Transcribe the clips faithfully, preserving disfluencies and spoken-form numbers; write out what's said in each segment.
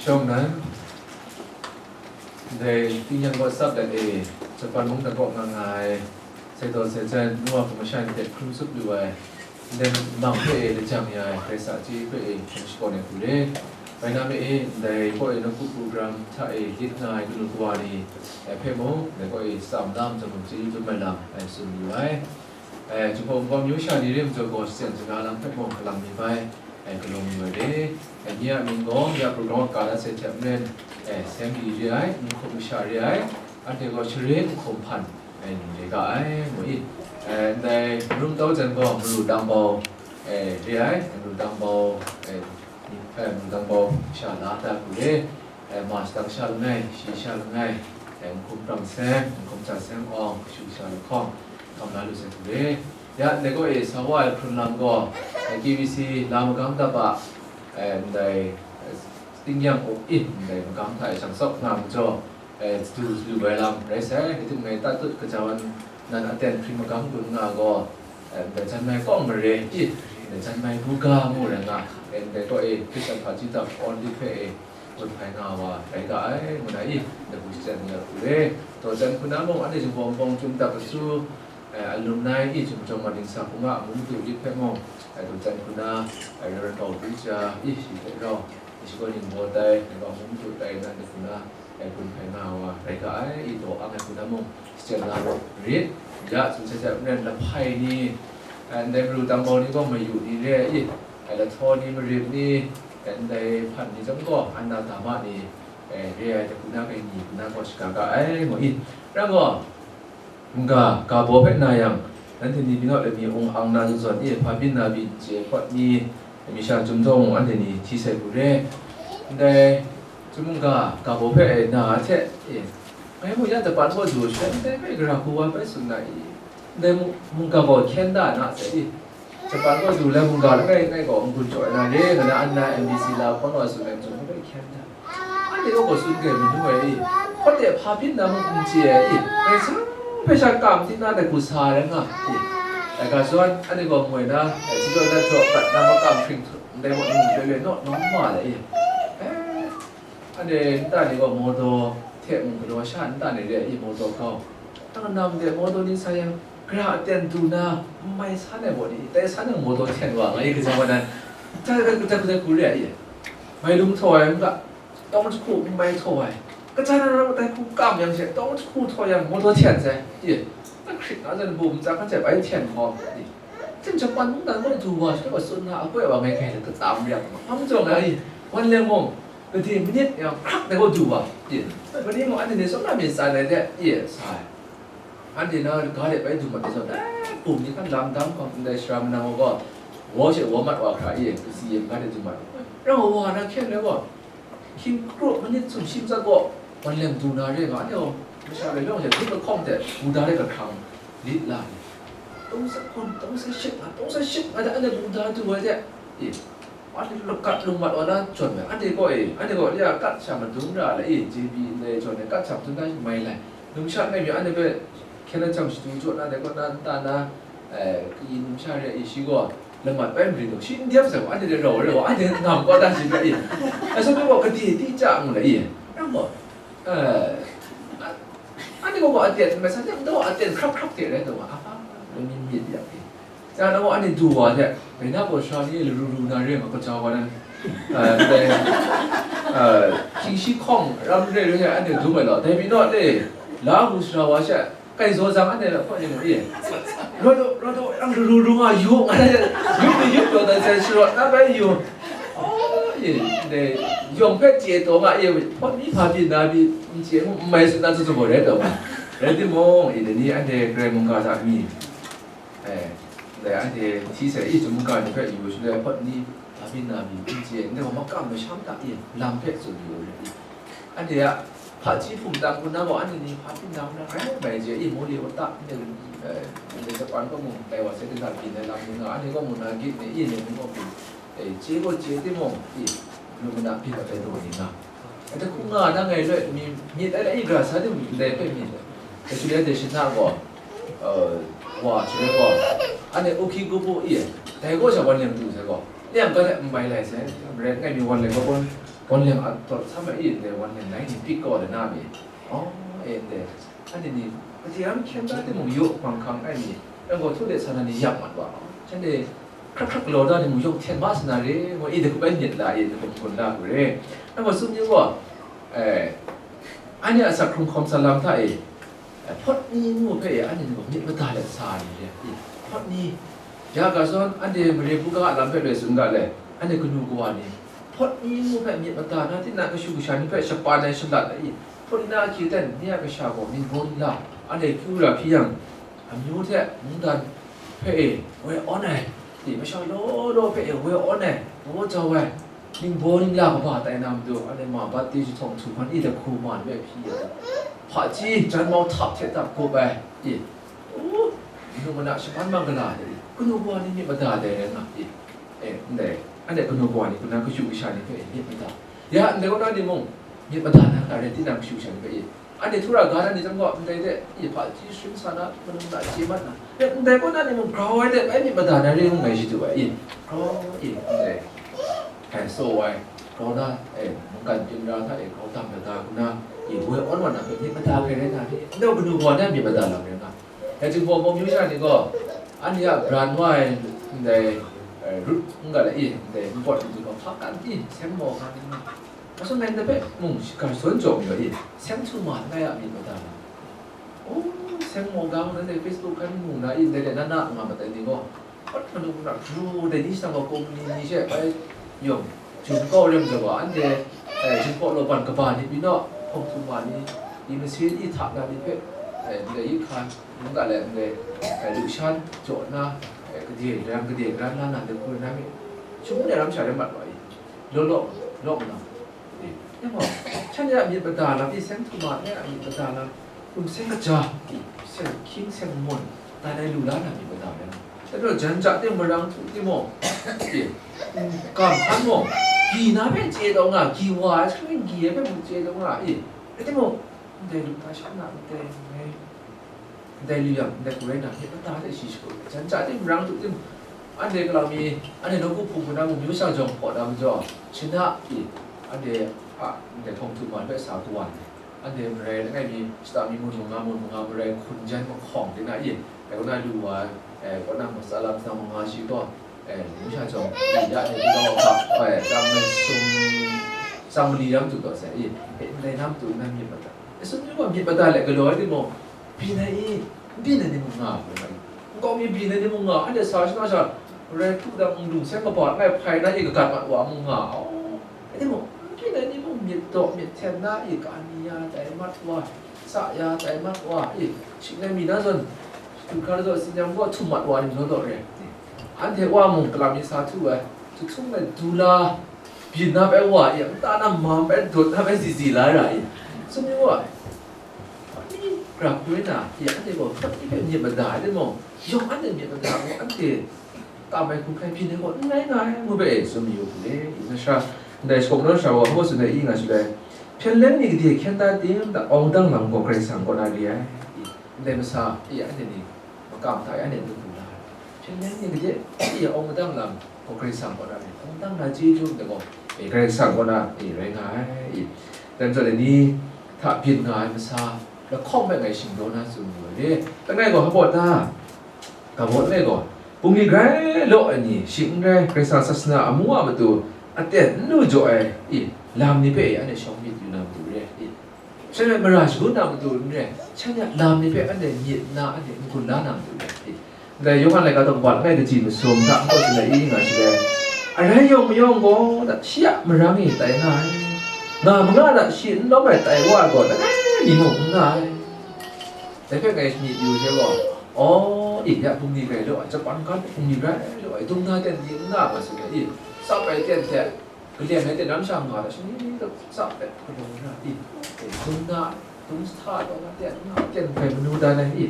Shawng nan, ndai tingyan kaw tsap dat e, Japan mung dan kaw nga nga ai, sai taw sai jan, nu wa hpung masha ni hte hkrum tsup lu ai, ndai mang hpe e lajang ya ai, Krai sa chye hpe e hkrum shakawn ai hku re. Bai na me e, ndai kaw e nawku program hta e lit nga ai kanu kawa ni, eh, hpe mung, ndai kaw e tsam lam, tsam lam chyeju dum ai lam, eh, tsun lu ai. Eh, Jinghpaw Wunpawng myu sha ni re majaw gaw, shachyen shaga lam hpe mung galang mi bai, eh, galaw mi ai re. Eh, nye a mying gaw, ya program a ka dat sai hte maren, eh, Seng Li re ai, Nhkum Masha re ai, anhte gaw Share Nhkum Hpan, eh, ni re ga ai, ngu i. Eh, ndai Marum Tau Jan gaw Maru Tangbau, eh, re ai, Maru Tangbau, eh, ni, eh, Maru Tangbau sha la da hku re. Eh, Mas dang sha langai, shi sha langai, eh, Nhkum Prang Seng, Nhkum Cha Seng Awng, kashu sha lahkawng, hkam la lu sai hku re. Ya, ndai kaw e sa wa ai hkrun lam gaw, eh, K B C la magam dap a, eh, ndai, eh, tingnyang up in, ndai magam hta e shang tsawp nga majaw, eh, du lu ai lam rai sai, rai timung, ngai tatut kajau nan aten hpring magam gun nga gaw, eh, ndai jan mai kawng mare i, ndai jan mai buga mu rai nga, eh, ndai kaw e, Hkristu hpaji dap awn lit hpe e, gun hpai nga wa rai ga ai, ngu na i, lagu shachyen ni a hku e, daw jan hku na mung, anhte Jinghpaw Wunpawng Chyum Dak Kasu, eh, alumni i, Chyum Jawng Mading Sa Hkungga Mung Du Lit hpe mung, eh, daw jan hku na, eh, Reverend Kau Du Ja i, shi hte rau, shi gaw ning baw tai, ning gaw mung du tai, nan hku na, eh, gun hpai nga wa rai ga ai, i daw ang ai hku na mung, shachyen la rawt rit, ya, tsun sai sai maren, lahpai ni, eh, ndai Maru Tangbau ni gaw mayu ni re i, eh, lahtaw ni, marim ni, eh, ndai hpan ni chyawm gaw, Anna Dama ni, eh, re ai, dai hku na, kai ni hku na gaw shaga ga ai, ngu i. Rai gaw, mungga, ga baw hpe na yang, nanhte ni byin awt let mi ung ang na zawn zawn e, hpa byin na byin chye hpawt ni, mi sha Chyum Jawng anhte ni hti sai hku re. Ndai, Chyum mungga, ga baw hpe e na hte e, ngai mu ya Japan kaw du ai shaloi, ndai hpe gara hku wa bai tsun na i? Ndai mu-, mungga gaw hkyen da na sai i? Japan kaw du ai mungga langai ngai gaw n-gun jaw ai na re, ngu na Anna M B C la hpawt wa tsun ai, Chyum hpe hkyen da. Anhte kaw gaw tsun kai manu ai i? Hpawt de hpa byin na mung n chye ai i? Karai Kasang hpe sha kam di na dai hku sa rai nga i? Ai ga zawn, anhte gaw moi na, ai, si jaw dat jaw, prat na makam hpring htu, ndai gaw n-gun le le naw nawng ma le i? Eh, anhte nta ni gaw mawdaw hte mung galaw sha nta ni re ai i, mawdaw kau. Nang nam de mawdaw ni sa yang, gara aten du na, n mai san ai gaw ni, dai san yang mawdaw hten wa nga i, kaja wa nan, dai, dai, dai, dai hku re ai i? Mai lung htaw ai n ga, tawng jahku n mai htaw ai, kaja na rawt dai hku kam yang she, tawng jahku htaw yang mawdaw hten sai, i, na hkrit na jan bum ntsa hkan hte bai hten hkawm, i, Chyum Japan mungdan gaw du wa shaloi wa tsun na, akoi wa ngai kai hta kata n yak ma, hpang jawng ai, wan leng mung, gade manit yang hkrak dai gaw du wa, i, mani mung anhte ni tsawm na myit tsan ai de, i, sa ai. Anhte na ga de bai du mat ai zawn, eh, bum ni hkan lam dang hkawm ndai sara manang wa gaw, wa she wa mat wa hkra i, kasi yen ga de du mat. Rau wa na hkyen rai gaw, hkying kru manit sumshi matsat gaw, wan leng du na re nga, anhte gaw masha rai lawng she, hkrit lahkawng hte, Buddha de kahkrang lit la ni, tawng se hkun, tawng se shit nga, tawng se shit nga de, anhte Buddha du ai de, i, Anhte lakat lung mat wa na jawn ai, anhte gaw e, anhte gaw ya kat sha madun ra lai e, J B ndai jawn ai kat sha madun da mai lai. Numsha ngai mi anhte hpe hkyen na jang shadu jaw na dai kaw na nta na, eh, kayi numsha re ai shi gaw, lamat bai marin gaw, shi n dep sai gaw, anhte de rau re gaw, anhte ngam kau da shi ga e. Ai, sa gaw gade di chya ngu lai e. Nang gaw, eh, anhte gaw gaw aten, mai san jang gaw aten hkrap hkrap hte rai taw nga, apa, lami myit ya e. Tsang na gaw anhte du wa hte, bai na gaw sara ni laru ru na re nga, kaja wa nan, eh, ndai, eh, hkying shi hkawng ram re re hte anhte dum ai law, dai pyi naw le, la hku sara wa she, kai zaw zang anhte lahkawng ni mu e. Rawt u, rawt u, yang laru ru nga, yu nga, yu ni yu taw dan sai sharawt na bai yu. Oh, e, ndai, yawng hpe chye taw nga e, hpawt mi hpa byin na byin, n chye mu, n mai tsun na tsun tsun gaw rai taw nga. Rai timung, e, dai ni anhte Karai mungga hta mi, eh, ndai anhte hti sai i, Chyum mungga ni hpe yu shaloi hpawt ni, la byin na byin n chye, ndai gaw makam masham hta e, lam hpe tsun yu ai. Anhte a hpaji hpung tam hku na gaw, anhte ni hpa byin na hku na rai bai je i, Moli wata, ndai, eh, ndai Japan kaw mung tai wa sai, Taiwan byin ai lam ni nga, anhte kaw mung na git ni i, ni mung kaw byin, eh, chye gaw chye timung i, lu mana byin ai tai daw ni nga. Ata hku nga na ngai loi mi, myit ai la i, gara sa tim ndai hpe myit ai. Actually, anhte shana gaw, uh, wa, shana gaw, anhte ukhi kupu i, dai gaw sha wan leng du sai gaw, liang ga hte n bai lai sai, ren ngai mi wan leng gaw gawn, Wan leng a taw sa ma i ndai wan leng lai ni pik kaw de na mi. Oh, e ndai. Anhte ni, mati ram hkyen ta timung yaw hpang hkang ai mi. Yang gaw htu de sa na ni yak mat wa. Shanhte hkrak hkrak galaw da ni mung yawng hten ma sa na re, ngu i de kup ai myit la i, de kup hkun la ku re. Yang gaw sum yu gaw, eh, anhte a asak hkrung hkawm sa lam hta e, eh, hpawt ni ngu hpe e, anhte ni gaw myit mada let sa ni re. I, hpawt ni. Ya ga zawn, anhte mare buga a lam hpe loi tsun ga le, anhte kanu kawa ni, hpawt ni ngu hpe myit mada na, tinang kashu kasha ni hpe shapan ai shalat ai, hpawt ni na ahkye ten, ni a kasha gaw ningbaw ningla, anhte kyu ra hpyi yang, amyu hte mungdan hpe e woi awn ai, i masha law law hpe e woi awn ai, maw jau ai, ningbaw ningla kaba tai na matu, anhte ma bat de jahtawng htu hkan i de hku ma ni hpe hpyi ai, hpaji jan mau htap hte tap gup ai, i, u, manu mana shaban mang gala ai, kanu kawa ni myit mada dai rai nga, i, e, ndai, anhte kanu kawa ni, kanan kashu kasha ni hpe myit mada, ya, ndai kaw na ni mung, myit mada na nga rai, tinang kashu kasha ni hpe, i, anhte htura ga na ni chyawm gaw, ndai de, i, hpaji sharin sa na, manu mana chye mat na, e, ndai kaw na ni mung, grau ai de, bai myit mada na re ngu ngai shadu ai, i, grau, i, ndai, hkai saw ai, grau na, e, mungkan byin ra hta e, grau dam lata hku na, i, woi awn wa na hpe myit mada hkrai rai na re, ndai kanu kawa ni a myit mada lam rai nga. Dai Jinghpaw Hpaw myu sha ni gaw, anhte a bran wa ai ndai, eh, rut n-, n-, ga lai i, ndai npawt matu gaw hpa kan i, seng maw ga ni, asun ngai ndai hpe mung shakar zawn jaw mi ga i, seng htu ma langai a myit mada na. O, seng maw ga mung nanhte Facebook hkan mu na i, ndai de na na nga mat ai ni gaw, hpawt manu hkra pru dai ni shang gaw, kum ni ni she bai yawng, jum kau rem zaw ga, anhte, eh, Jinghpaw Lawban kaba ni pyi naw, hpawng htum ma ni, i masin i hta na ni hpe, eh, ndai yi hkan, mungga le ndai, eh, lushan jaw na, eh, gade ran, gade ran la na de hku na mi, shangun ai ram sha rai mat wa i, law law, law nna, e, e gaw, shanhte a myit mada lam i, seng htum ma, e a myit mada lam, seng kaja, seng hkying, seng mun, dan ai lu la na myit mada rai nga. Dai gaw, jan ja ting, marang htu timung, e, kam hkan mung, gyi na hpe chye taw nga, gyi wa ai hkring gyi ai hpe mung chye taw nga, e, rai timung, ndai lu na sha na, ndai ngai, ndai lu yang, ndai hku rai na, myit mada hte shi shagu, jan ja ting, marang htu timung, anhte Kalang mi, anhte nawku hpung hku na mung, myu sha jawng hpaw na majaw, shana pyi, anhte a, ndai hpawng htum ma hpe sa kawan ai. Anhte marai langai mi, shata mi mun manga, mun manga marai hkun jan mahkawng de na i, dai kaw na lu wa, eh, kaw na matsalam tsang manga shi gaw, eh, myu sha jawng, i ya ni gaw hpa, eh, tsang masum, tsang mali ram tu taw sai i, eh, ndai na matu na myit mada. Eh, sum yu gaw myit mada let galaw ai timung, byin ai i, n byin ai ni mung nga, ngu ai. Nkau mi byin ai ni mung nga, anhte sa shana sha, marai hku dang nlung seng kaba langai hpai na i kagat mat wa mung nga, aw. Rai timung, n byin ai ni mung myit daw myit hten na i, ka ni ya tai mat wa, sa ya tai mat wa i, shing ai mi na zawn, du hkra zawn, tsin-yam gaw htum mat wa ni law law re. Anhte wa mung, Kalang mi sa htu ai, jahtum ai du la, byin na bai wa i, nta na mam bai dut na bai zizi la ra i, sum yu wa, gra hku rai na, i, anhte gaw hpawt ni hpe myit mada ai timung, yawng anhte myit mada gaw, anhte kam ai hku hkrai byin ai gaw n rai nga ai, ngu hpe e tsun mayu hku le, i, na sha, ndai shakawn na sha wa, ngu tsun ai, i nga shaloi, hpyen leng ni gade hkyen ta tim ta, awng dang lam gaw Karai Kasang kaw na re ai, i, ndai masa, i, anhte ni makam hta e, anhte n-, lu la ai. Hpyen leng ni gade, i, awng dang lam gaw Karai Kasang kaw na re, awng dang na chyeju ndai gaw, i, Karai Kasang kaw na, i, rai nga ai, i, dan zawn ai ni hta byin nga ai masa, lahkawng hpe ngai shingdaw na tsun mayu ai re, langai gaw, hpa ta? Ga baw langai gaw, bungli grai law ai ni, shing n rai, Karai Kasang sasana amu a matu aten n lu jaw ai, i, lam ni hpe i, anhte shawng myit yu na matu re, i, shanhte mara shagun na matu n rai, shanhte a lam ni hpe anhte myit nna, anhte n-gun la na matu re, i, ndai Yawhan laika daw kaba langai kaji masum hta n kaw tsun ai i nga shaloi, arai yawng mayawng gaw, shi a marang e tai nga ai, nga manga hta shi n lawm ai tai wa ai gaw, langai mi mung n nga ai. Dai hpe ngai myit yu hte gaw, aw, i, ya bungli grai law ai, Japan ga bungli grai law ai, dung na ten di n nga ma su ai, i, tsap ai ten hte, kaleng ai ten ram sha nga ai, shani tsap ai, kalung na, i, dung na, dung sa taw na ten nga, ten hpe manu dan ai, i,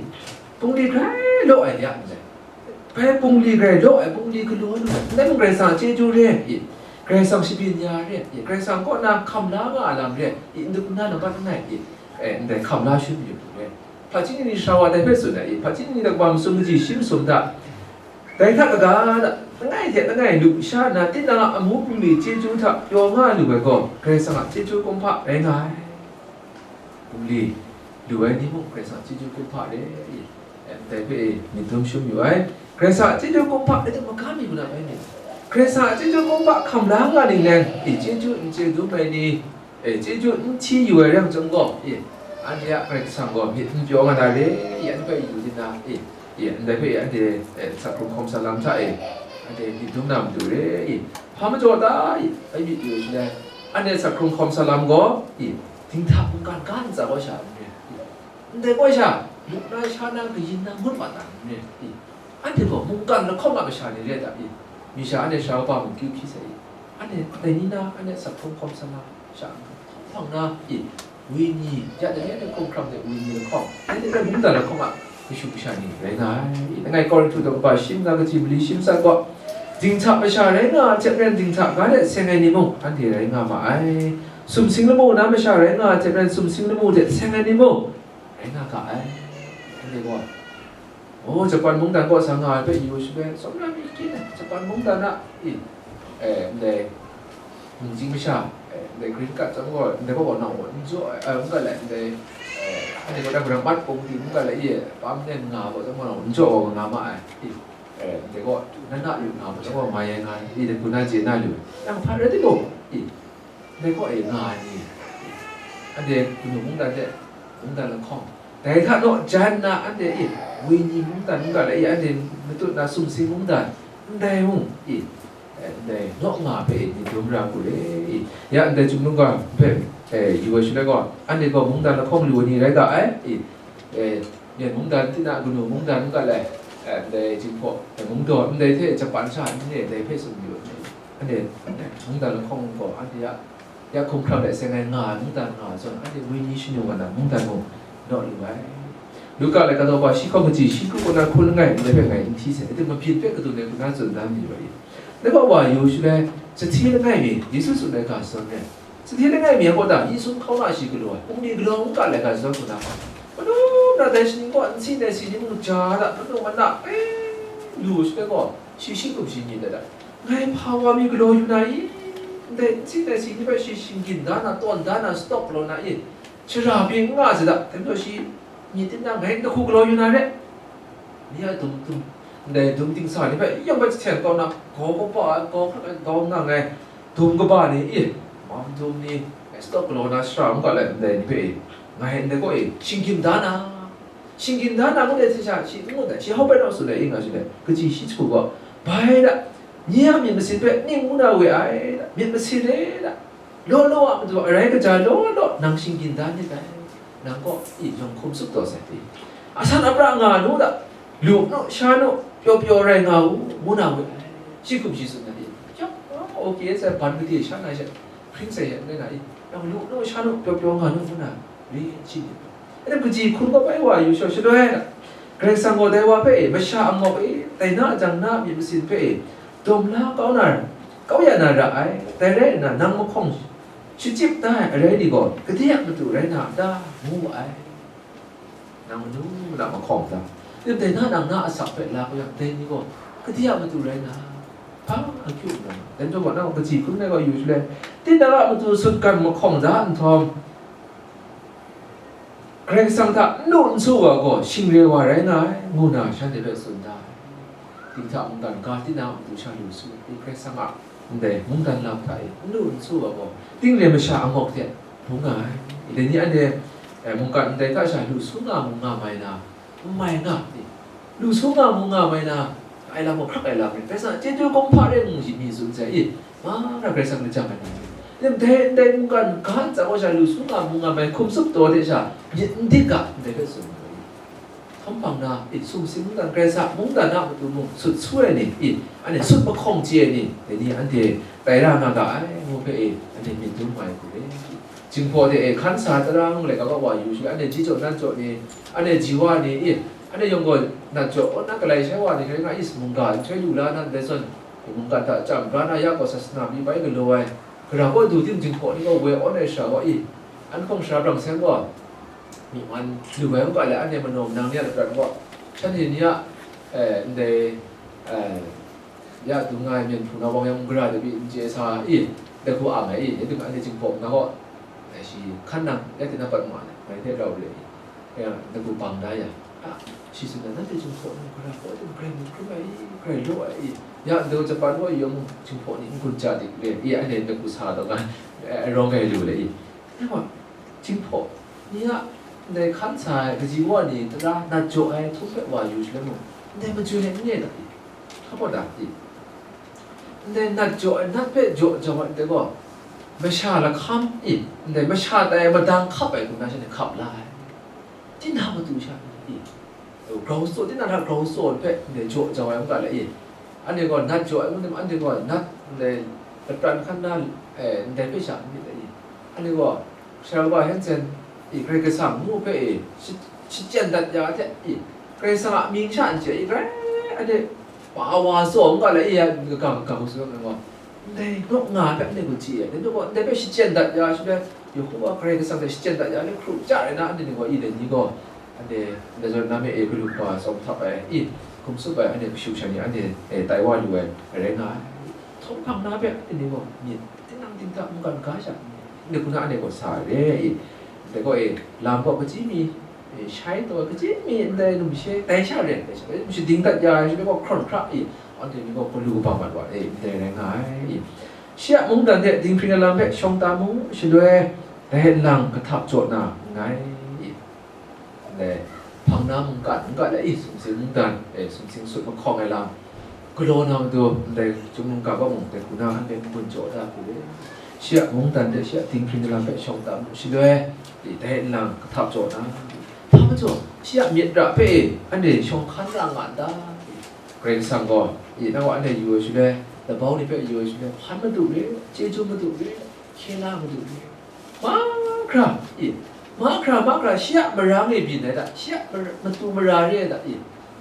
bungli grai law ai ya ndai. Bai bungli grai law ai, bungli galaw lu ai, ndai mung Karai Kasang chyeju re, i, Karai Kasang shabyin ya re, i, Karai Kasang kaw na hkam la nga ai lam re, i, n-, n-, na nambat n ai, i, e, ndai hkam la shun yu re. Hpaji ni ni sara wa dai hpe tsun ai, i, hpaji ni ni dagbam masum kaji shi masum hta, Dai hta kaga, langai hte langai lu sha nna, tinang a amu bungli chyeju hta pyaw nga lu ai gaw, Karai Kasang a chyeju kumhpa rai nga ai. Bungli lu ai ni mung, Karai Kasang a chyeju kumhpa re, e, ndai hpe e myit dum shum yu ai. Karai Kasang a chyeju kumhpa, e, maga mi muna bai mi? Karai Kasang a chyeju kumhpa hkam la nga ning len, e, chyeju n chye dum ai ni, e, chyeju n hti yu ai rai chyawm gaw, e, anhte a Karai Kasang gaw myit n pyaw nga na re, e, anhte hpe yu di na, e, e, ndai hpe e, anhte, e, sak hkrung hkawm sa lam hta e, anhte myit dum na matu re, e, hpa majaw ta, e, ai myit yu shaloi, anhte sak hkrung hkawm sa lam gaw, e, dinghta mungkan ga ntsa gaw sha n re, e, ndai gaw sha, lu na sha na kayin na ngut ma ta n re, e, anhte gaw mungkan lahkawng a masha ni re ai ta, e, mi sha anhte sara kaba mung kyu hpyi sai, e, anhte dai ni na, anhte sak hkrung hkawm sa na, sha hpang na, e, wenyi, ya dai ni anhte hkawng hkrang de wenyi lahkawng, anhte hpe mungdan lahkawng a kashu kasha ni rai nga ai. Langai Korinhtu daw kaba shi nna kaji mali shi masat gaw, dinghta masha rai nga ai hte maren dinghta ga hte seng ai ni mung, anhte rai nga ma ai. Sumsing lamu na masha rai nga ai hte maren sumsing lamu hte seng ai ni mung, rai nga ga ai. Anhte gaw, oh, Japan mungdan kaw sa nga ai hpe yu shaloi, sawm na mi kyin ai, Japan mungdan a, e, e, ndai, ningzing masha, e, ndai green card chyawm gaw, ndai kaw gaw nang n jaw ai, e, n ga lai, ndai, e, anhte gaw na garam mat kung di n ga lai, e, permanent nga gaw chyawm gaw nang n jaw gaw nga ma ai, e, e, ndai gaw, na na lu nga gaw chyawm gaw mai ai nga ai, e, dai hku na chye na lu, nang hpa rai timung, e, Dai kaw e nga ai ni, anhte kanu mungdan hte mungdan lahkawng, dai hta naw jan nna anhte e, wenyi mungdan mungdan e, anhte matut na sumsing mungdan, ndai mung e, ndai naw nga hpe e, myit dum ra hku re e, ya ndai Chyum Lung ga hpe, e, yu ai shaloi gaw, anhte gaw mungdan lahkawng lu ai ni rai ga ai e, e, Myen mungdan, tinang kanu mungdan n ga lai, e, ndai Jinghpaw, e, mungdaw, ndai hte Japan sha ni e, dai hpe tsun yu ai. Anhte mungdan lahkawng gaw, anhte ya, ya hkumhkrang de seng ai nga ai mungdan nga ai zawn, anhte wenyi shanu wa na mungdan mung naw lu ai. Luka laika daw kaba shi hkawng kaji shi kru kaw na hkun langai ndai hpe ngai n hti sai, anhte mabyin hpe kadun ai hku na tsun da mi wa i? Dai wa wa yu shaloi, sahti langai mi, Yesu tsun ai ga zawn e, Sahti langai mi a kaw ta, Yesu hkau na shi galaw ai, hpung ni galaw n ka ai ga zawn hku na, manu na dai shaning kaw nsi nai si ni mung ja da, manu mana, e, lu shaloi gaw, shi shi hkum shi myit ai da, ngai hpa wa mi galaw yu na i? Ndai nsi nai si ni hpe shi shinggyim da na, tawn da na, stop galaw na i? Shara pyi n nga ai da, dai majaw shi myit n na, ngai n hku galaw yu na re. Ni a dum, dum, ndai dum dingsa ni hpe yawng hpe jahten kau na, grau kaba ai, grau hkrak ai, grau nang ai, dum kaba ni, i, mam dum ni, stop galaw na shara mungga lai ndai ni hpe, ngai ndai kaw e, shinggyim da na, shinggyim da na ngut ai hte sha, shi n ngut ai, shi hkau bai naw tsun ai, i nga shi dai, kaji shi hku gaw, bai da, nye a myit masin hpe ning ngu na we ai da, myit masin e da, Law law a matu arai kaja law law nang shinggyim da nit dai, nang kaw i yawng hkum tsup taw sai, i, asan apra nga nu da, lu nu, sha nu, pyaw pyaw rai nga u, ngu na we ai, shi hkum shi tsun na i, yawng, okay sai, ban gade sha na she, hpring sai she, n rai na i, yawng lu nu, sha nu, pyaw pyaw nga nu, ngu na, ri shi myit. Anhte kaji hkun kawp ai wa yu shaw shaloi na, Karai Kasang gaw dai wa hpe e, masha angawk e, tai na jang na myit masin hpe e, dum la kau na, kau ya na ra ai, dai rai nna, nang mahkawng shachyip da ai arai ni gaw, gade a matu rai na a ta? Ngu wu ai. Nang manu mada mahkawng ta? Rim dai na, nang na asak hpe la kau yang, dai ni gaw, gade a matu rai na? Hpa akyu nna, dai majaw gaw, nang kaji hkun ai gaw yu shaloi, tinang a matu sutgan mahkawng da nhtawm, Karai Kasang hta n lu n su wa gaw, shingre wa rai nga ai, ngu na shanhte hpe tsun da ai. Dinghta mungdan ga tinang a matu sha lu su ai, Karai Kasang a ndai mungdan lam hta e n lu n su wa gaw, ting re masha angawk hte bung nga ai. Dai ni anhte, eh, mungkan ndai hta sha lu su nga mu nga mai na, n mai nga, lu su nga mu nga mai na, ai lam gaw hkrak ai lam rai, Karai Kasang a chyeju kumhpa rai ngu myit mi tsun sai, i, mara Karai Kasang lajang ai lam rai. Rim dai, ndai mungkan ga ntsa wa sha lu su nga mu nga mai hkum tsup taw de sha, myit n dik ga, ndai hpe tsun ai. Hkam hpang na, i, sumsing mungdan, Karai Kasang mungdan a matu mung sut su ai ni, i, anhte sut mahkawng chye ai ni, dai ni anhte tai ra nga ga ai, ngu hpe, i, anhte myit dum nga ai hku re. Jinghpaw de e hkan sa tara ngu laika wa yu shaloi, anhte ji jaw nat jaw ni, anhte ji wa ni, i, anhte yawng gaw nat jaw, aw, nat galai shai wa ni, hkrai nga, i, mungga nhtoi lu la na ndai zawn, mungga hta chyam bra na ya gaw sasana pyi bai galaw ai, gara gaw du tim jinghpaw ni gaw woi awn ai sara gaw, i, an hkawng sara brang seng gaw, myi man lu ai u ga le, anhte manaw manang ni a lapran gaw, shanhte ni a, eh, ndai, Eh, ya dung nga ai myen hpung na wang yang mung gara de bi n chye sa i, de hku ang ai i, ya dung anhte Jinghpaw nga gaw, eh, shi hkan nang, ya de na pat ma ai, ngai hte rau re i, ya, de hku bang da ya, a, shi tsun na, nanhte Jinghpaw ni mung gara gaw de mung grai mung hkrum ai i, grai law ai i, ya, de Japan gaw yawng mung Jinghpaw ni n gun ja dik re i, anhte de hku sa taw nga, eh, rawng ai lu le i, Anhte gaw, Jinghpaw ni a ndai hkan sa ai kaji wa ni tara nat jaw ai htum hpe wa yu shaloi mung, ndai majoi let n re ta i? Hkap wa ta i? Ndai nat jaw ai, nat hpe jaw jau ai ndai gaw, masha lahkam i, ndai masha tai ai madang hkap ai hku na shanhte hkap la ai. Tinang matu sha i? Grau tsaw, tinang hta grau tsaw hpe ndai jaw jau ai n ga le i? Anhte gaw nat jaw ai ngu tim, anhte gaw nat ndai lapran hkan na, eh, ndai hpe sha n myit dai i? Anhte gaw, Sara kaba Hensen i, Karai Kasang ngu hpe i, shi-, shachyen dat ya hte i, Karai Kasang a mying sha n chye i, grai anhte wa wa tsaw n ga le i, kagang kagang tsun ai gaw, ndai nawk nga ai hpe anhte gaw chye ai, dai gaw, ndai hpe shachyen dat ya shaloi, Yehova Karai Kasang hte shachyen dat ya le, hkru ja rai na, anhte ni gaw, i dai ni gaw, anhte ndai zawn na me e, galu kaba tsawm htap ai, i, hkum tsup ai, anhte kashu kasha ni, anhte, e, tai wa lu ai, rai nga ai. Htawng hpang na hpe, anhte ni gaw, myit tinang dingta mungkan ga sha, anhte hku na, anhte gaw sa ai re, i, ndai gaw, e, lam gaw kachyi mi, e, shai taw ai kachyi mi, ndai numshe, tai sha re, tai sha re, shading dat ya ai, shaloi gaw hkrawn hkra, i, anhte ni gaw galu kaba mat wa, e, ndai rai nga ai, i. Shi a mungdan hte dinghpring ai lam hpe shawng tam u, shaloi dai nlang kahtap jaw na nngai. Ndai hpang na mungkan n ga le i, sumsing mungdan, e, sumsing sut mahkawng ai lam, galaw na matu, ndai chyum mungkan gaw mung, dai hku na hkan hpe n-gun jaw da hku le. Shi a mungdan hte shi a dinghpring ai lam hpe shawng tam u, shaloi dai nlang kahtap jaw na. Hpa majaw, shi a myit ra hpe anhte shawng hkan ra nga n ta? Karai Kasang gaw, i, nang gaw anhte yu ai shaloi, labau ni hpe yu ai shaloi, hpan madu re, chyeju madu re, hkye la madu re. Mahkra, i, mahkra, mahkra, shi a marang e byin ai hta, shi a mar-, matu mara re ai hta, i,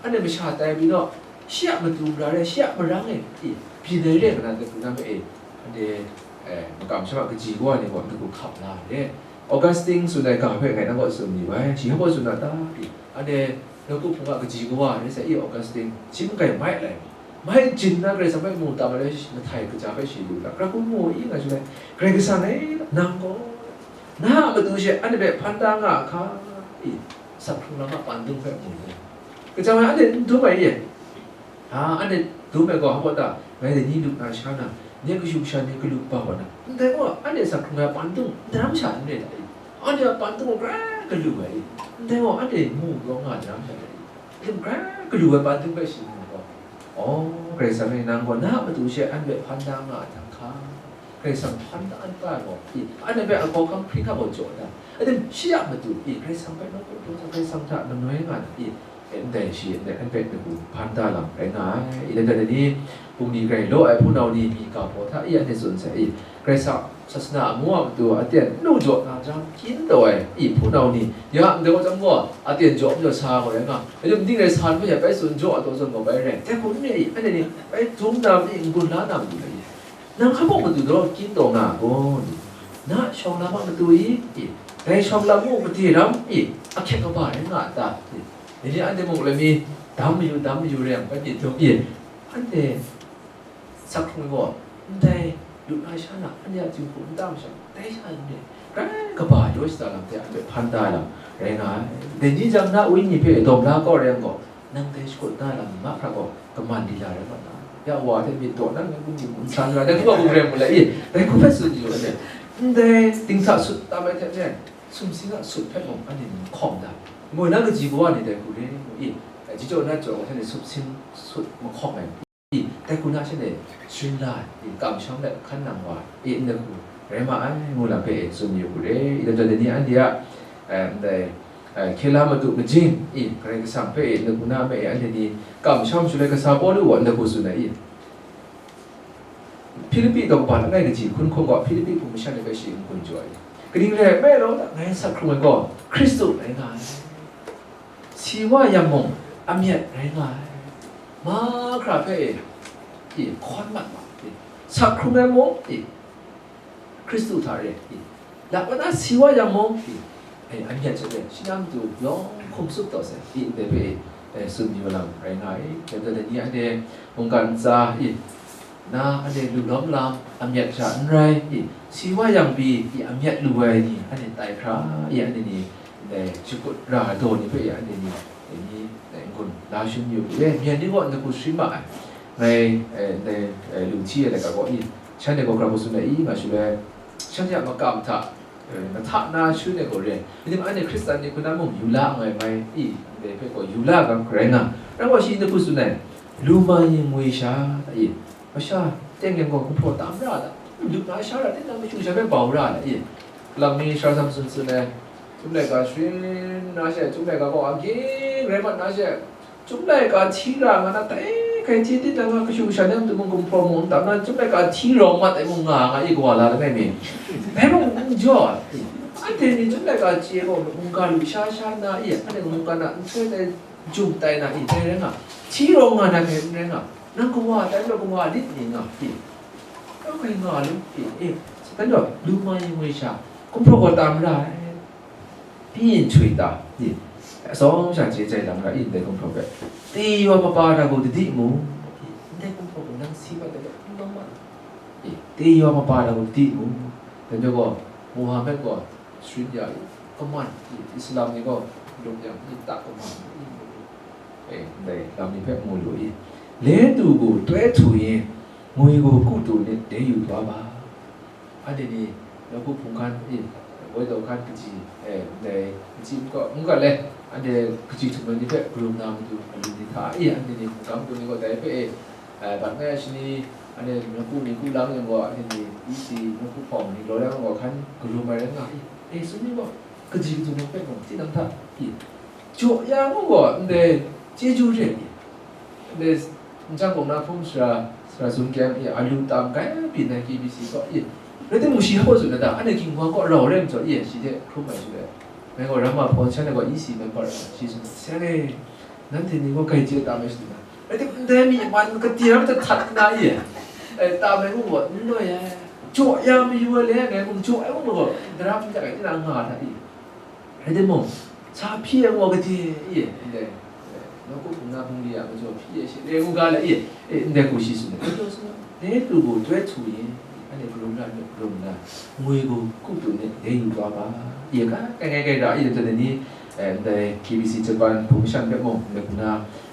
anhte masha tai pyi naw, shi a matu mara re, shi a marang e, i, byin ai re nga na, dai hku na me e, anhte, eh, makam sha a kaji kawa ni gaw, dai hku hkap la ai re. Augustine tsun ai ga hpe ngai nang kaw tsun ni bai, shi hpa tsun na ta? I, anhte nawku hpung a kaji kawa ni sai i, Augustine, shi n-gai mai lai, mai jin na Karai Kasang hpe mu tam ai, mahtai kaja hpe shi lu la, Karai hku mu i nga shaloi, Karai Kasang e, nang gaw, na a matu she anhte hpe hpan da nga a hka, i, sak hkrung lam a pandung hpe mu ai. Kaja ai anhte n dum ai i? Ha, anhte dum ai gaw, hpa ta, ngai dai ni lu na sha na, nye kashu kasha ni galu kaba wa na, ndai gaw, anhte sak hkrung ai pandung daram sha n re ta i? Anhte a pandung gaw grai galu ai i? Ndai gaw, anhte mu gaw nga daram sha ta i? Ndai gaw grai galu ai pandung hpe shi mu gaw, "Aw, Karai Kasang e, nang gaw na a matu she anhte hpe hpan da nga ai hta hka." Karai Kasang hpan da n ta gaw, i, anhte hpe a hkawhkam hpring hkap gaw jaw da. Aten shi a matu, i, Karai Kasang hpe nawku hpung hta, Karai Kasang hta manoi nga na, i, e, ndai shi, ndai anhte hpe nawku hpan da lam rai nga ai. I, dan dan ni, bungli grai law ai hpunau ni, mi ga hpaw hta, i, anhte tsun sai, i, Karai Kasang sasana amu a matu, aten nu jaw na jang, kyin taw ai, i, hpunau ni, ya, ndai gaw chyam gaw, aten jaw majaw sa gaw rai nga, aten ning rai sa n bai, bai tsun jaw a taw zawn gaw bai rai, dai hku n re i, anhte ni, bai dum na, i, n-gun la na matu rai i. Nang hpa mung matu daw kyin taw nga gaw, na shawng lam a matu i, i, dai shawng lam mung made ram i, ahkyep kaba rai nga a ta? I, dai ni anhte mung lami dam mayu, dam mayu rai yang, bai myit dum i, anhte sak hkrung ai gaw, ndai lut na sha na, anhte a jinghku nta masha, dai sha n re, grai kaba yaw shada lam hte anhte hpan da ai lam rai nga ai. Dai ni jang na wenyi hpe dawm la kau rai yang gaw, nang dai shakut na lam mahkra gaw, kaman lila rai mat na. Ya wa hte myit daw na, ngai kum kum n san ra, dai hku wa kum rai mu la i, dai hku hpe tsun yu ai. Ndai dingsa sut tam ai hte maren, sumsing a sut hpe mung anhte ni mahkawng da. Moi na kaji kawa ni dai hku re mu i, ji jaw na jaw hte ni sumsing sut mahkawng ai i, dai hku na shanhte sharin la ai i, kamsham let hkan nang wa i, ndai hku rai ma ai, ngu lam hpe e tsun yu hku re. I, dan dan ni anhte a, eh, ndai, eh, hkye la madu majing i, Karai Kasang hpe e, ndai hku na me e, anhte ni kamsham shaloi kasa Pawlu gaw ndai hku tsun ai i, Hpilipi daw kaba langai kaji hkun hkawng gaw, Hpilipi hpung masha ni hpe shi n-gun jaw ai. Kaning rai nme law, ngai sak hkrung ai gaw, Hkristu rai nga ai. Si wa yang mung, amyat rai nga ai. Mahkra hpe e, i, hkawn mat wa, i, sak hkrung ai mung, i, Hkristu hta re, i, lap wa na si wa yang mung, i, e, amyat sha re, shi na matu yawng hkum tsup taw sai, i, ndai hpe, i, E, tsun yu lam rai nga ai. Dai majaw dai ni anhte mungkan ntsa, i, na anhte lu lawm lam amyat sha n rai, i, si wa yang pyi, i, amyat lu ai ni anhte tai hkra, i, anhte ni, dai shakut ra daw ni hpe, i, anhte ni, dai ni, dai n-gun la shin yu, e, myen ni gaw n-gun sharin ma ai. Ngai, e, dai, e, lu hti ai laika gaw, i, shanhte gaw hkra hku tsun ai, i, nga shaloi, shanhte a makam hta, e, mahta na shanhte gaw re. Ning anhte Hkristan ni hku na mung yu la nga ai mai, i, ndai hpe gaw yu la ga rai nga. Rai gaw shi n-gun tsun ai, lu ma yin ngwi sha, i, masha teng teng gaw gumhpraw tam ra da, lu na sha ra, tinang mashu sha hpe bau ra da, i, lam mi sha sam tsun tsun ai, Chyum laika sharin na she, Chyum laika gaw a ging rai mat na she, Chyum laika hti ra nga na, dai hkai hte tinang a kashu kasha ni a matu mung gumhpraw mung n tam na, Chyum laika hti rawng mat ai mung nga nga i, kawa la langai mi. Dai mung n jaw, anhte ni Chyum laika chye gaw mungga lu sha sha na i, anhte mungga na nhtoi dai jum tai na i, dai rai nga, hti rawng nga na hpe n rai nga, nang kawa tai majaw kawa lit ni nga i, kau hkai nga lu i, e, sa dan jaw, lu ma yin ngwi sha, gumhpraw gaw tam ra ai. Pyi yin shui ta? I, atsawm sha chye jai lam ra i, ndai gumhpraw hpe. Tei wa mapa ra gaw dadi mu? I, ndai gumhpraw gaw nang si mat ai, n lawm mat. I, tei wa mapa ra gaw dadi mu? Dai majaw gaw, Muhammad gaw sharin ya i, kaman i, Islam ni gaw luk yang i, tak kaman i, e, ndai lam ni hpe mu lu i, လည်းသူကို တွဲထူရင် ငွေကို ကုသိုလ်နှင့် လဲယူသွားပါ. Anhte ni, nawku hpung hkan, i, woi daw hkan kaji, e, ndai, kaji n gaw, n gaw le, anhte kaji htum ai ni hpe karum na matu alu ni hta, i, anhte ni hpung hkan matu ni gaw dai hpe, e, e, bat ngai ai shani, anhte nawku ni ku lang yang gaw, anhte ni isi nawku hpawng ni law yang gaw hkan karum ai rai nga, i, e, tsun ni gaw, kaji kadu ni hpe gaw, tinang hta, i, jaw ya ngu gaw, ndai, chyeju re, i, ndai, Nchang kaw na hpung sara, sara sung kyang e, alu tam kai byin ai K B C kaw e, rai timung, shi hpaw tsun na ta, anhte Ginghkuang kaw rau rai majaw e, shi hte hkrum ai shaloi, ngai gaw ram a hpawn shan ai gaw E C member ai, shi tsun, "Seng e, nanhte ni gaw grai chye tam ai shaloi na, rai timung, ndai myi man kati ram hta htat nna e, e, tam ai mung gaw n noi ai, jaw ya mayu ai le, ngai mung jaw ai mung gaw, daram n tak ai, tinang nga hta e." Rai timung, sa hpyi ai gaw gade e, ndai, nawku hpung na hpung li a majaw hpyi ai she, re ngu ga le e, e, ndai hku shi tsun ai. Dai majaw sung, လည်းသူကို တွဲထူရင်, anhte karum na, karum na, ငွေကို ကုသိုလ်နှင့် လဲယူသွားပါ. E, ka, kai ngai kai ra, e, lam ni, e, ndai K B C Japan hpung shan hpe mung, ndai hku na,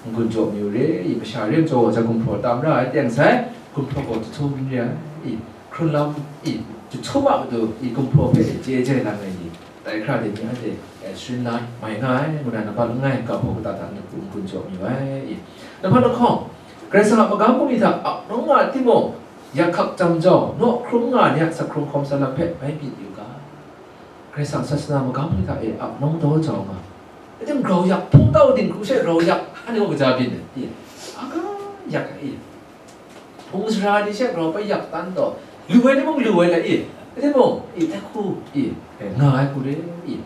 n-gun jaw mayu re, e, masha re majaw gaw, ja gumhpraw tam ra ai, teng sai, gumhpraw gaw jahtum n re ai, e, hkrun lam, e, jahtum a matu, e, gumhpraw hpe chye jai lang ai ni, tai hkra de ni anhte, e, sharin la mai nga ai, ngu na, nampat langai ga hpaw kata hta n-gun jaw mayu ai. Nampat lahkawng, Karai Kasang a magam bungli hta ap nawng nga timung, yak hkak jam jau, naw hkrum nga ni a sak hkrung hkawm sa lam hpe bai myit yu ga. Karai Kasang sasana magam bungli hta e ap nawng taw jau nga. Rai timung, grau yak, hpung tau dinghku she grau yak, anhte gaw kaja byin ai, e, a ga yak ai, e. Hpung sara ni she grau bai yak tan taw, lu ai ni mung lu ai la i, rai timung, i, dai hku, i, e, nga ai hku re, i,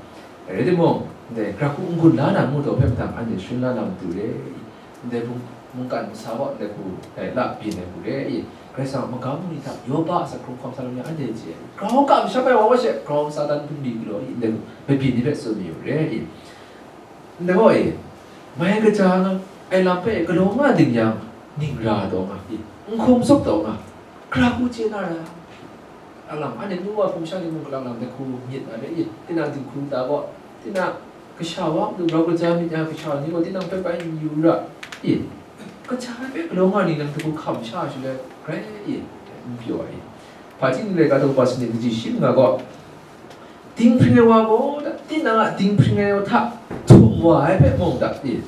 rai timung, ndai, gara hku n-gun la na ngu taw hpe mahtang, anhte sharin la na matu re, i, ndai hpung, mungkan masa gaw ndai hku, e, la byin ai hku re, i, Karai Kasang a magam bungli hta, Yoba a sak hkrung hkawm sa lam ni anhte chye ai, grau kamsham ai wa wa she, grau Satan bungli galaw i, ndai hku, mabyin ni hpe tsun mayu re, i. Ndai gaw e, mai kaja nga ai lam hpe galaw nga ding yang, ning ra taw nga, i, n hkum zup taw nga, gara hku chye na ra. Alang, anhte nu wa hpung sha ni mung galang lam dai hku myit na re, i, tinang dinghku nta gaw, tinang kasha wa matu grau kaja myit yang, kasha ni gaw tinang hpe bai n yu ra, i, kaja ai hpe galaw nga ning, nang dai hku hkam sha shaloi, grai, i, n pyaw ai, i. Hpaji ni laika daw kaba sanit kaji shi manga gaw, dinghpring ai wa gaw, tinang a dinghpring ai wa hta htum wa ai hpe mung da, i,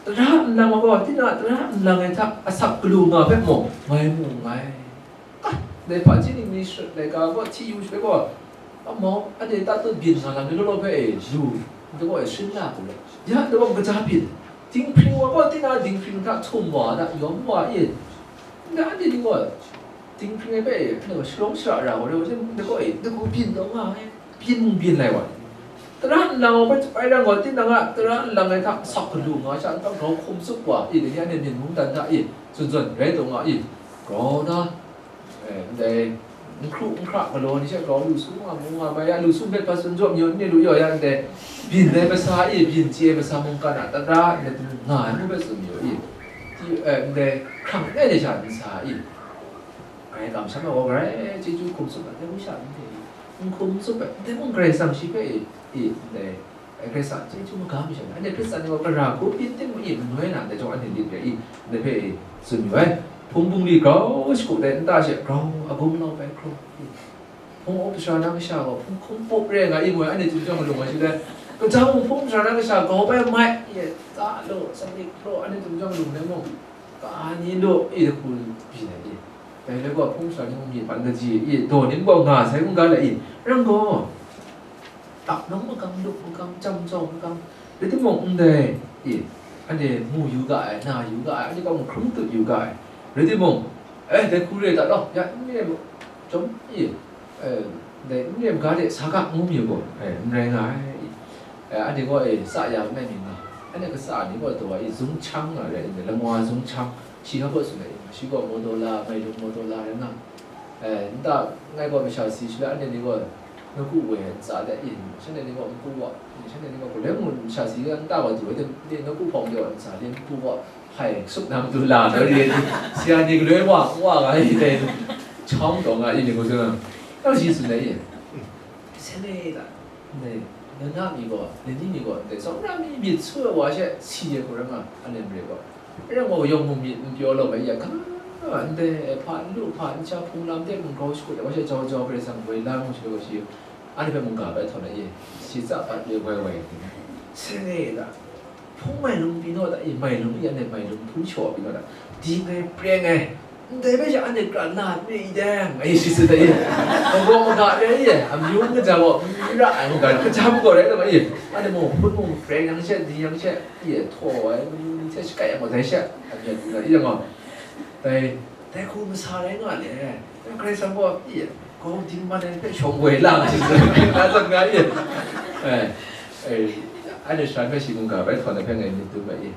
tara nlang wa gaw, tinang a tara nlang ai hta asak galu nga hpe mung, ngai mu nngai. Ah, dai hpaji ni mi laika gaw hti yu shaloi gaw, amau, anhte tatut byin nga lam ni law law hpe e, lu, ndai gaw e, sharin la hku le, ya, ndai gaw kaja byin, dinghpring wa gaw, tinang a dinghpring hta htum wa da, yawm wa e, ndai anhte ni gaw, dinghpring ai hpe, anhte gaw shalawng shara ra wa rai wa, ndai gaw e, ndai hku byin taw nga ai, byin mung byin lai wa, tara nlang wa hpe bai rang gaw, tinang a tara nlang ai hta asak galu nga sha, n grau hkum zup wa, i, dai ni anhte myen mungdan hta, i, zawn zawn rai taw nga, i, grau na, e, ndai, N hkru n hkra galaw ni she grau lu su nga mu nga mai ya, lu su myit hpa tsun jaw mi yaw, n ni lu yaw ya ndai, byin ai masa i, byin chye ai masa mungkan a tara ndai htum nga ai mu hpe tsun mi yaw i, ti, eh, ndai hkrang langai de sha n sa i, grai kamsham ai gaw, grai chyeju hkum tsup ai, ndai mung sha n hte i, n hkum tsup ai, ndai mung Karai Kasang shi hpe i, i, ndai, eh, Karai Kasang chyeju magam sha, anhte Hkristan ni gaw, gara hku byin timung i, manoi na ndai jawng anhte lit re i, ndai hpe i, tsun yu ai. Hpung bungli grau shagu dai nta she grau a gumlau bai hkrum i, hpung up sara na kasha gaw hpung hkum pup re nga i, moi anhte chyeju lung ai shi le, kajang mung hpung sara na kasha grau bai mai i, ta law, sadik law, anhte chyeju lung le mung, ka ni law i, hku byin ai i, dai le gaw hpung sara ni mung myit man kaji i, daw ni gaw nga sai kun ga le i, rang gaw, tak nang magam, lup magam, jam jau magam, rai timung, ndai, i, anhte mu yu ga ai, na yu ga ai, anhte gaw hkrum tut yu ga ai, rai timung, eh, dai hku re dat law, ya, n re mu, chyawm, i, eh, dai n re mu ga de, sa ga ngu mi gaw, eh, n rai nga ai, i, eh, anhte gaw, eh, sa ya langai mi nga, anhte kasa ni gaw taw ai, i, zung chang nga re, ndai lamwa zung chang, shi hpa gaw tsun ai, i, shi gaw modola, mai lung modola rai nga, eh, nta ngai gaw masha si shi la, anhte ni gaw nawku woi ai ntsa de, i, shanhte ni gaw npu wa, shanhte ni gaw galoi mung masha si la, nta wa du ai de, nawku hpawng de wa ntsa de, npu wa, hpai, suk na matu la, doi re, si ya ni galoi wa, wa nga ai dai, chawng taw nga, i ni gaw tsun ai, nang shi tsun ai, i, seng e da, ndai, na na mi gaw, na ni mi gaw, ndai, tsawmra mi myit su ai wa she, si ai hku rai nga, anhte mare gaw, Rai nang gaw yawng mung myit n pyaw law mai ya, ga, ndai, hpa n lu, hpa n sha, hpung lam de mung grau shakut ai, wa she jau jau, Karai Kasang woi la mung shakut ai, shi, anhte hpe mungga bai htawn ai, shi tsa pat le wai wai, seng e da, hpung mai lung pyi naw da, i, mai lung i, anhte mai lung hpung shaw pyi naw da, di ngai, preng ai, ndai bai sha anhte kra na pyi i dang, ngai shi tsun ai, maga maga re ai, amyung kaja gaw, n ra ai, mungga, kaja mung gaw rai na ma i, anhte mung hpun mung preng yang she, di yang she, Pyi htaw ai manu ni hte shakai ai gaw dai she, a myit n rai yang gaw, dai, dai hku masa rai nga le, dai Karai Kasang gaw pyi, grau dingman ai hpe shawng woi la nga shi, na zat nga ye. Eh, eh, anhte sha hpe shi mungga bai htawn ai hpe ngai myit dum ai i.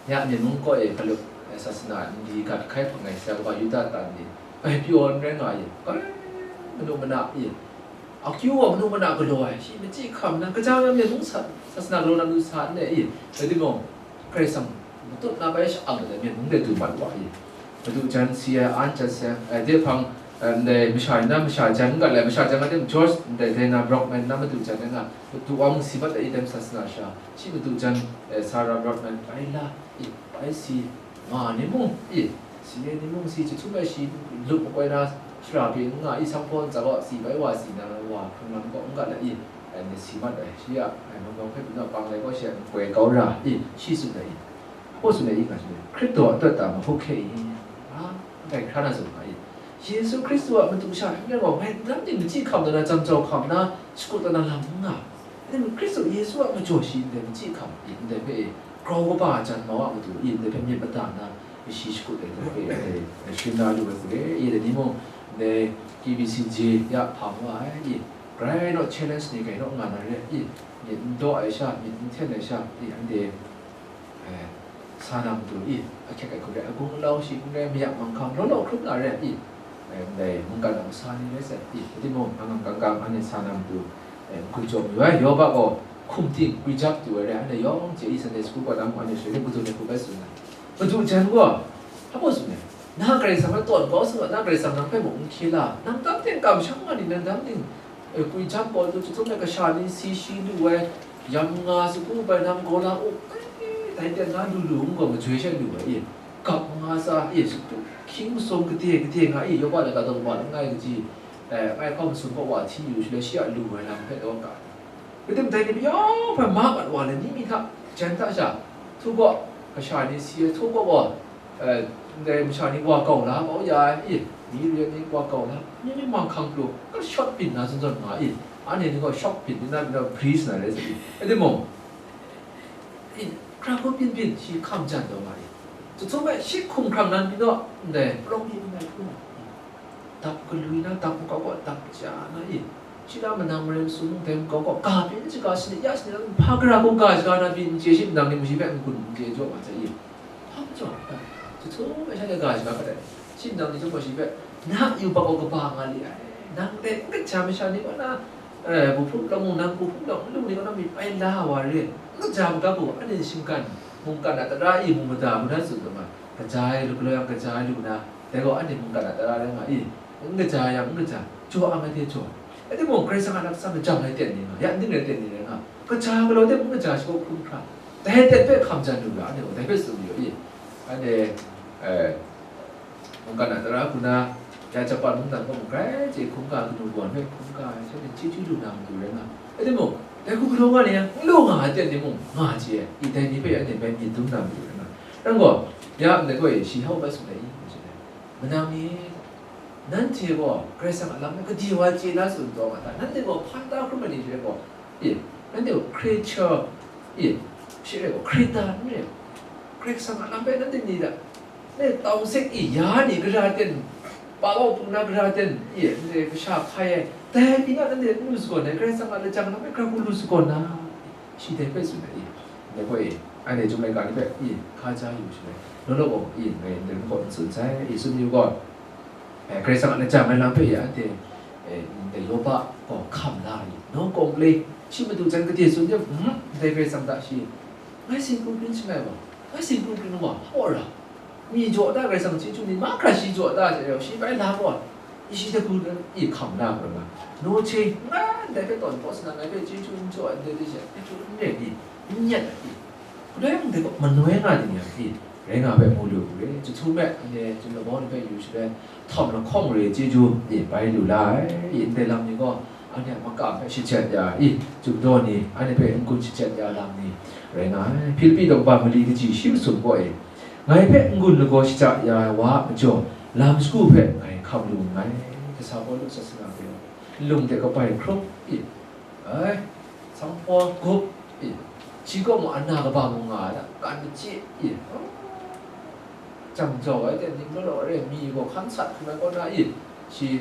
Ya myit mung kaw e hkalup, eh, sasana nli gat hkai hpang ai sa kaba Yuda tan ni, ai pyaw n rai nga ye, grai manu mana i. Akyu gaw manu mana galaw ai, shi machyi hkam nna, kaja na myit mung sa, sasana galaw na matu sa n le i, rai timung, Karai Kasang matut na bai sha-ang ai myit mung de du mat wa i, madu jan si ai, an jan si ai, dai hpang, eh, ndai masha ni na masha jan n gat ai, masha jan gat tim George, ndai Dana Brockman na madu jan ai nga, madu wa mung si mat ai i, dai sasana sha, shi madu jan, eh, Sarah Brockman, bai la i, bai si, Nga ni mung, i, si ai ni mung si, chyahtum ai shi lup makoi na, shara pyi n nga, i, sanghpaw ntsa gaw si bai wa si na, wa hkrung lam kaw n gat ai, i, ai, ni si mat ai, shi a, ai, manggang hpe byin naw pang ai gaw, shi a nkoi kau ra, i, shi tsun ai, i, hpaw tsun ai, i, nga shi, Hkristu a tawt ta mahkuk hkye i, a, ndai hkra na tsun nga, i, Yesu Hkristu a matu sha n rai gaw, ngai ndam ting machyi hkam na, jam jau hkam na, shakut na lam n nga. Ning Hkristu Yesu a majaw shi ndai machyi hkam, i, ndai hpe e, grau kaba jan mau a matu, i, ndai hpe myit mada nna, i, shi shakut ai, ndai hpe e, shing na lu ai hku re, i, dai ni mung, ndai K B C J ya hpang wa ai, i, grai naw challenge ni grai naw nga na re, i, myit n daw ai sha, myit n hten ai sha, i, anhte, eh, sa na matu, i, ahkyek ai hku re, agung alau shi n rai, mayak manghkang, law law hkrum na re, i, eh, ndai mungkan a masa ni rai sai, i, rai timung, angam kangkang, anhte sa na matu, eh, n hkum jaw mayu ai, Yoba gaw hkum ting, prejudge du ai rai, anhte yawng hte, i, Sunday school kaw na mung, anhte shaloi ni matu ni hku bai tsun ai. Madu jan gaw, hpa gaw tsun ai, na Karai Kasang hpe tawn kau sa, na Karai Kasang nang hpe mung n hkye la, nang dang ting kamsham nga ni, nang dang ting, E, prejudge gaw, chyahtum ai kasha ni si shi lu ai, yam nga sagu bai nam gaw la u, dai ten na lu lu n gaw majoi she lu ai, e, gap nga sa, e, hkying masum gade gade nga, e, Yoba laika daw wa langai kaji, e, ngai hpa masum kaw wa hti yu shaloi shi a lu ai lam hpe taw ga ai. Rai timung, dai ni mayawng hpe ma mat wa ai ni mi hta, jan hta sha, htu gaw, kasha ni si ai htu gaw gaw, Eh, ndai masha ni wa kau la kau ya ai, i, mi re ai ni wa kau la, mi mi mang hkang pru, ka shawt byin na zawn zawn nga, i, anhte ni gaw shawk byin na, byin na, breeze na rai sa, i, rai timung, i, hkra hkun byin byin, shi hkam jan taw nga, i, chyahtum ai shi hkum hkrang nan byin naw, ndai, palawng mi n rai hkrum ai, i, dap galwi na, dap makau kaw, dap ja na, i, shi na manang marai masum mung dai makau kaw, ga byin shaga shani ya shani na, hpa gara hku ga shaga na byin n chye, shi manang ni mung shi hpe n-gun n chye jaw nga sai, i, Hpa majaw, chyahtum ai sha de ga shaga hkat ai. Shi nang ni chyawm gaw shi hpe, Na yubak gaw kaba nga li ai. Nang hte n kaja masha ni kaw na, eh, buhprum lamu nang buhprum lamu nlu ni kaw na myit bai la wa re. N kaja magap gaw, anhte shinggan, mungkan a tara e mu mada, mu na tsun dum ai. Kaja ai lu, galaw yang kaja ai lu na, dai gaw anhte mungkan a tara rai nga i. N kaja yang n kaja, jaw ang ai hte jaw. Rai timung, Karai Kasang a lam tsam lajang ai ten ni nga, ya ning rai ten ni rai nga. Kaja galaw de, n kaja shagu hkrum hkra. Dai ten hpe hkam jan lu ra, anhte gaw dai hpe tsun mayu i. Anhte, eh, mungkan a tara hku na, ya Japan mungdan gaw mung grai chye hkungga kanu gaw hpe hkungga ai, shanhte chyeju lu na matu rai nga. Rai timung, dai hku galaw nga ni yang, n lu nga ai ten ni mung, nga chye ai, i dai ni hpe anhte bai myit dum na matu rai nga. Nang gaw, ya ndai gaw e, shi hau bai tsun ai i, ngu tsun ai. Manang mi, nanhte gaw Karai Kasang a lam hpe gade wa chye na tsun taw nga ta? Nanhte gaw hpan da hkrum ai ni hte gaw, e, nanhte gaw creature, e, shi rai gaw, hkrit da n rai. Karai Kasang a lam hpe nanhte ni da, ne tau sek i, ya ni gara ten, pa bau pung na gara ten, e, nanhte kasha hkai ai, dai pyi na nanhte n lu sagawn ai, Karai Kasang a lajang lam hpe hkra hku lu sagawn na, shi dai hpe tsun ai, e, ndai gaw e, anhte chyum laika ni hpe, e, hka ja yu shaloi, law law gaw, e, ngai ndai gaw n tsun sai, e, tsun yu gaw, eh, Karai Kasang a lajang ai lam hpe ya anhte, eh, ndai Yawba gaw hkam la ai, no complain, shi madu jan gade tsun de, hmm, ndai Karai Kasang hta shi, ngai sin hku kring shangai wa, ngai sin hku kring wa, hpaw ra, mi jaw da Karai Kasang chyeju ni, mahkra shi jaw da hte rau, shi bai la gaw, i shi hte hku i hkam la gaw nga, no che, nga ndai hpe tawn hpaw sa na, ngai hpe chyeju n jaw ai ndai hte she, chyeju n ren i, n nyet ai i, Kadai mung dai gaw manoi nga ding yang, i, rai nga hpe mu lu u re, jahtum e, anhte chyum labau ni hpe yu shaloi, htawm lahkawng re chyeju, i, bai lu la ai, i, ndai lam ni gaw, anhte a makam hpe shajat ya, i, chyum daw ni, anhte hpe n-gun shajat ya lam ni, rai nga ai. Hpilipi daw kaba mali kaji shi masum gaw e, ngai hpe n-gun lagaw shaja ya ai wa a majaw, lam shagu hpe ngai hkam lu nngai, kasa Pawlu sasana gaw, nlung de kabai hkrum, i, Ai, sanghpaw gup, i, shi gaw mung ana kaba mung nga ai da, kan machyi, i, jang jau ai ten ning law law re, mi gaw hkan sat hkrum ai kaw na, i, shi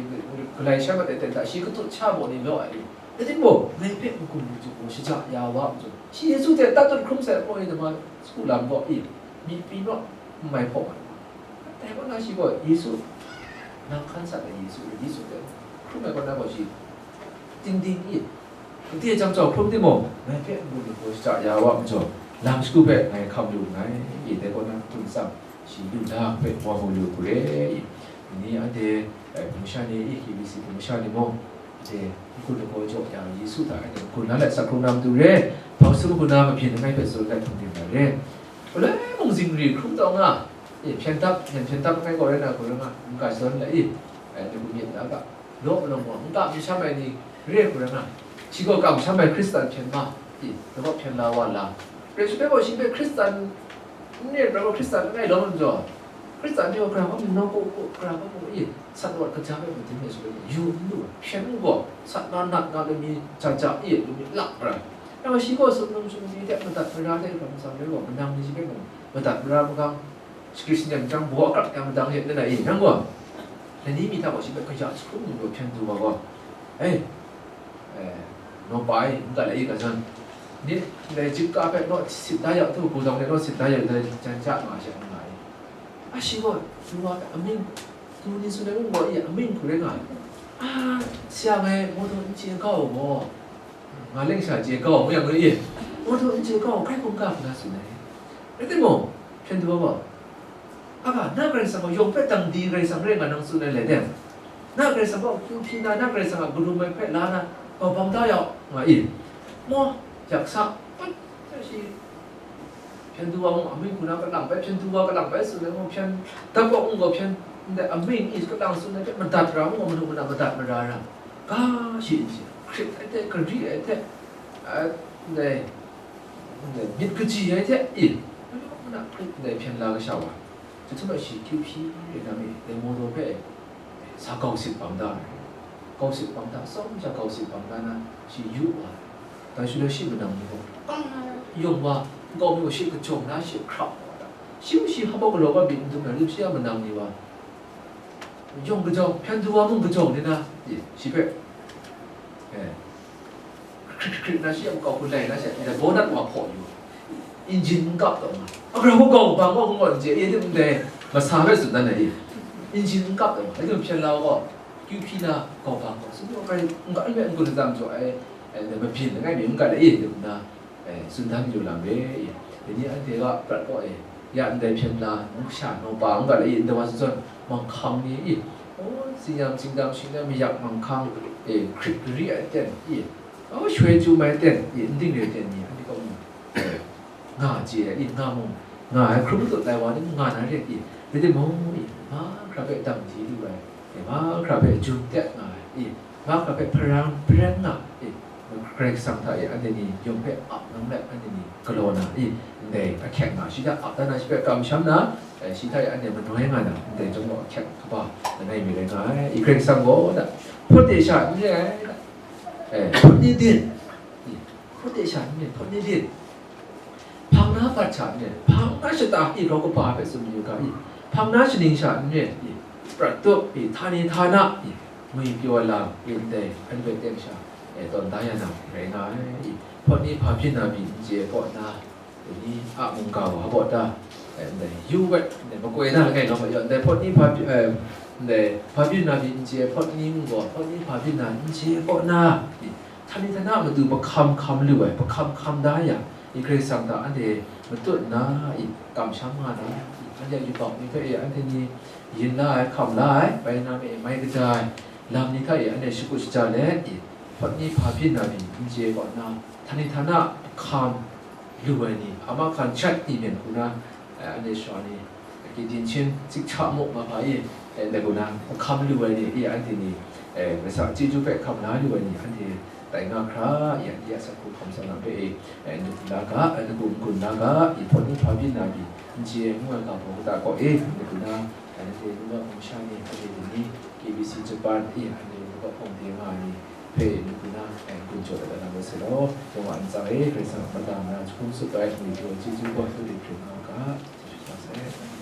galai sha mat ai ten hta, shi katut sha baw ni law ai, i, rai timung, ngai hpe n-gun lu jahku shaja ya wa ai majaw, shi Yesu hte tatut hkrum sai ai pawng e namma, sagu lam gaw, i, myi pyi naw, n mai hpawng ai. Dai kaw na shi gaw, Yesu, nang hkan sat ai Yesu, Yesu hte hkrum ai kaw na gaw shi, ting ting i, Gade jang jau hkrum timung, ngai hpe n-gun lagaw shaja ya wa majaw, lam shagu hpe ngai hkam lu nngai, i, dai kaw na htung tsang, shi lu na hpe wa mu lu hku re i, ni anhte, eh, hpung sha ni, i, K B C hpung sha ni mung, anhte n-gun lagaw jaw ya Yesu hta anhte n-gun la let sak hkrum na matu re, hpang sum hku na mabyin langai hpe tsun let hkrum dim ai re. Galoi mung zingri hkrum taw nga, i, hpyen dap, hpyen hpyen dap langai gaw rai na hku rai nga, n ga shazawn let i, eh, ni hku myit la ga. Law malawng gaw, n kam n sham ai ni re hku rai nga, shi gaw kamsham ai Hkristan hpyen ma, i, lagaw hpyen la wa la. Rai shaloi gaw, shi hpe Hkristan n re, rai gaw, Hkristan n rai lawm ai majaw, Hkristan ni gaw, gara hpa mung, nawku hku, gara hpa mung, i, sat lawt kaja hpe madim ai shaloi gaw, yu n lu ai, hpyen n gaw, sat na nat na lami ja ja, i, lami lak ai. Rai gaw, shi gaw sumnung sumsi hte madat mara hte hkra matsam rai gaw, manang ni shi hpe mung madat mara magang, Shakri shanyan jang baw akrak yang madang hte nna e, nang gaw, lani mi hta gaw shi hpe kaya jahkrum lu hpyen du wa gaw, e, e, nawpa e, n ga lai i ga zawn, ni, ndai jik ka hpe naw sit da ya htu, hku zawng de naw sit da ya htu, jan ja nga she, nga e. A shi gaw, du wa hpe amying, du ni tsun ai mung gaw, e, amying hku rai nga ai. A, sayang e, mawdaw n chye ga u gaw, nga leng sha chye ga u, ngu yang, ngu e, mawdaw n chye ga u, kai hkungga hkra tsun ai. Rai timung, hpyen du wa gaw, Aga, na Karai Kasang gaw yawng hpe dang di Karai Kasang rai nga nang tsun ai le de. Na Karai Kasang gaw kyu hpyi na, na Karai Kasang a karum ai hpe la na, kau bang da yau, nga i. Maw, yak sa, pat, sa shi, hpyen du wa mung, amying hku na kalang bai, hpyen du wa kalang bai tsun ai mung, hpyen dap wa mung gaw hpyen, ndai amying i kalang tsun ai hpe madat ra mung gaw, madu mana madat mara ra, ga shi n shi, hkrit ai hte, gari ai hte, a, ndai, Myit kaji ai hte, i, manu mana hkrit ndai hpyen la kasha wa, jahtum a shi kyu hpyi re na mi, dai mawdaw hpe sa gau sit bang da ai. Gau sit bang da, tsawm sha gau sit bang da na, shi yu wa ai. Dai shaloi shi manang ni gaw, a, yawng wa, nkau mi gaw shi kajawng na, shi hkrap wa da. Shi mung shi hpa galaw ga myit n dum na, yu shi a manang ni wa, Yawng kajawng, hpyen du wa mung kajawng ni na, e, shi hpe, e, hkrit hkrit na shi a makau hku lai na she, ndai bonnet wa hpaw yu, injin n kap taw nga, a, grau kau, bang kau, n gaw n chye, e, ndai masa hpe tsun dan ai, e, N G N kap ai, hpyen la gaw, kyu hpyi na, gaw ba gaw, sumsum hkrai n gat n gat n gun atsam jaw ai, eh, mabyin langai mi n gat ai, e, na, eh, tsun dan yu lam re, e. Dai ni anhte ga prat gaw, e, ya ndai hpyen la, n sha, nau pa n gat ai, e, ndai wa zawn, manghkang ni, e, o, tsinyam, tsingdam, shingdam, mayak, manghkang, e, hkrit gari ai ten, e, o, shoi chyu mai ten, e, n ding re ten ni, anhte gaw, e, nga chye ai, i, nga mung, nga ai, hkrum tut ai wa ni mung nga na re, i, rai timung, i, mahkra hpe dang di lu ai, i, mahkra hpe jum tet nga ai, i, mahkra hpe hparan, hparan nga, i, Karai Kasang hta e anhte ni yawng hpe ap nang let anhte ni galaw na, i, ndai ahkyep nga, shi hta ap dan na, shi hpe kamsham na, e, shi hta e anhte manoi nga na, ndai chyawm gaw ahkyep kaba langai mi rai nga ai, i, Karai Kasang gaw da, hpawt de sha n re ai, da, e, hpawt ni din, i, hpawt de sha n re, hpawt ni din, hpang na bat sha n re, hpang na shata, i, grau kaba hpe tsun mayu ga, i, hpang na shaning sha n re, i, prat tup, i, htani htana, i, ngwi pyaw lam, i, ndai, anhte teng sha, e, tawn da ya na, rai nga ai, i, hpawt ni hpa byin na pyi n chye ai kaw na, dai ni a mungga wa baw ta, e, ndai, yu wet, ndai, makoi na langai lawm mayaw, ndai, hpawt ni hpa byin, e, ndai, hpa byin na pyi n chye ai hpawt ni mung gaw, hpawt ni hpa byin na n chye ai kaw na, i, htani htana matu hpahkam hkam lu ai, hpahkam hkam da ya, i, Karai Kasang hta anhte matut nna, i, kamsham nga na, i, anhte a yubak ni hpe, i, anhte ni yin la ai, hkam la ai, bai na me, mai kata ai, lam ni hta e anhte shakut shaja let, i, hpawt ni hpa byin na pyi n chye ai kaw na, htani htana hkam lu ai ni, a mahkra n shat ni myen hku na, e, anhte shawa ni, Kyi Din Chin, Tsik Cha Muk ma hpa e, e, dai kaw na, hkam lu ai ni, i, anhte ni, e, Karai Kasang chyeju hpe hkam la lu ai ni, anhte tai nga hkra, i, anhte a asak hku hkam tsang na hpe, e, e, n-gun la ga, e, n-gun, n-gun la ga, i, hpawt ni hpa byin na pyi n chye ai ngu ai ga baw kata kaw e, n-gun na, e, anhte ningma numsha ni, anhte dai ni, K B C Japan, i, anhte ningma hpawng de nga ai ni hpe, n-gun na, e, n-gun jaw dat na rawt sai law, yawng a ntsa e, Karai Kasang a mada mara jahkum tsup ai, ngwi pyaw chyeju gaw, hkrit hkrit nga u ga, chyeju kaba sai.